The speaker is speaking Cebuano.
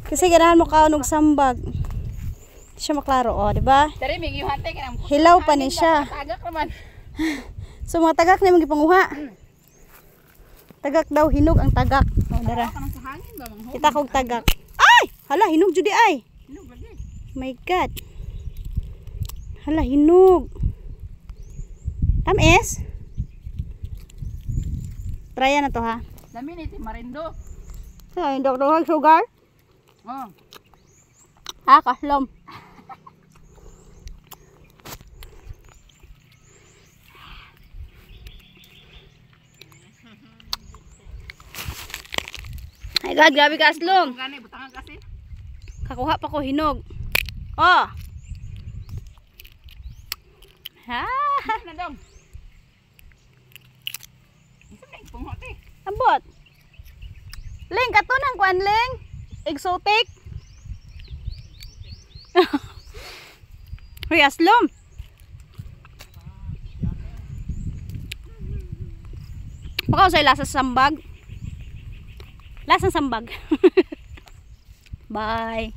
Kasi ganahan mo kaon og sambag. Di siya maklaro, oh, di ba? Dari mig yuhante kay nang Hilaw pa ni siya. Tagak naman. So mga tagak na imong gipanguha. Tagak daw, hinog ang tagak. Oh, dara. Kanang sa hangin ba manghog? Kita kog tagak. Ay! Hala, hinog jud di ay. Hinog lagi. My God. Hala, hinog. Tamis? Try na to ha. Lami ni marindo. Ay, Dr. Sugar. Oh. Ah, kaslom. My God, grabe ka aslom. Gani butangan kasi. Kakuha pa ko hinog. Oh. Ha? Na dong. Unsa na ipungo te? Ambot. Ling, kato nang kuan, Ling. Exotic. Hoy, aslom. Baka usay lasa sa sambag. Lasa sambag. Bye.